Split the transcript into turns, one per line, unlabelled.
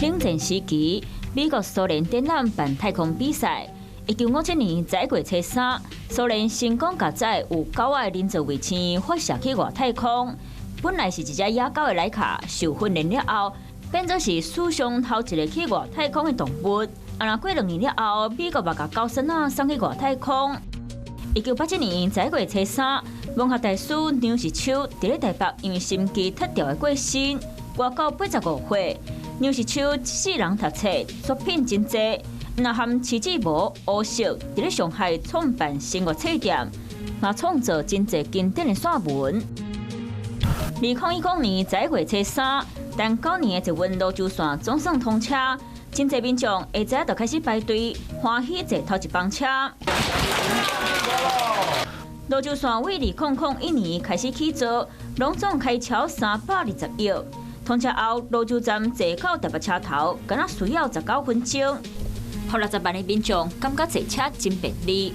冷戰時期，美國蘇聯展覽辦太空比賽。1957年11月初三，蘇聯成功共載有狗仔的人造衛星發射去外太空。本來是一隻野狗的萊卡，受訓練了後，變做是史上頭一個去外太空的動物。啊，若過2年了後，美國嘛共狗孫仔送去外太空。1987年11月初三，文學大師梁實秋佇咧台北因為心肌脫掉的過身，活到85歲。梁實秋一世人讀冊，作品真濟，若和徐志摩、胡適佇咧上海創辦新月冊店，嘛創造真濟經典的散文。2010年11月初三，但九年的捷運蘆洲線總算通車，真濟民眾下早就開始排隊，歡喜坐頭一班車。蘆洲線為2001年開始起造，攏總開超320億。通車後，蘆洲站坐到台北車頭，敢若需要19分鐘，予60萬的民眾感覺坐車真便利。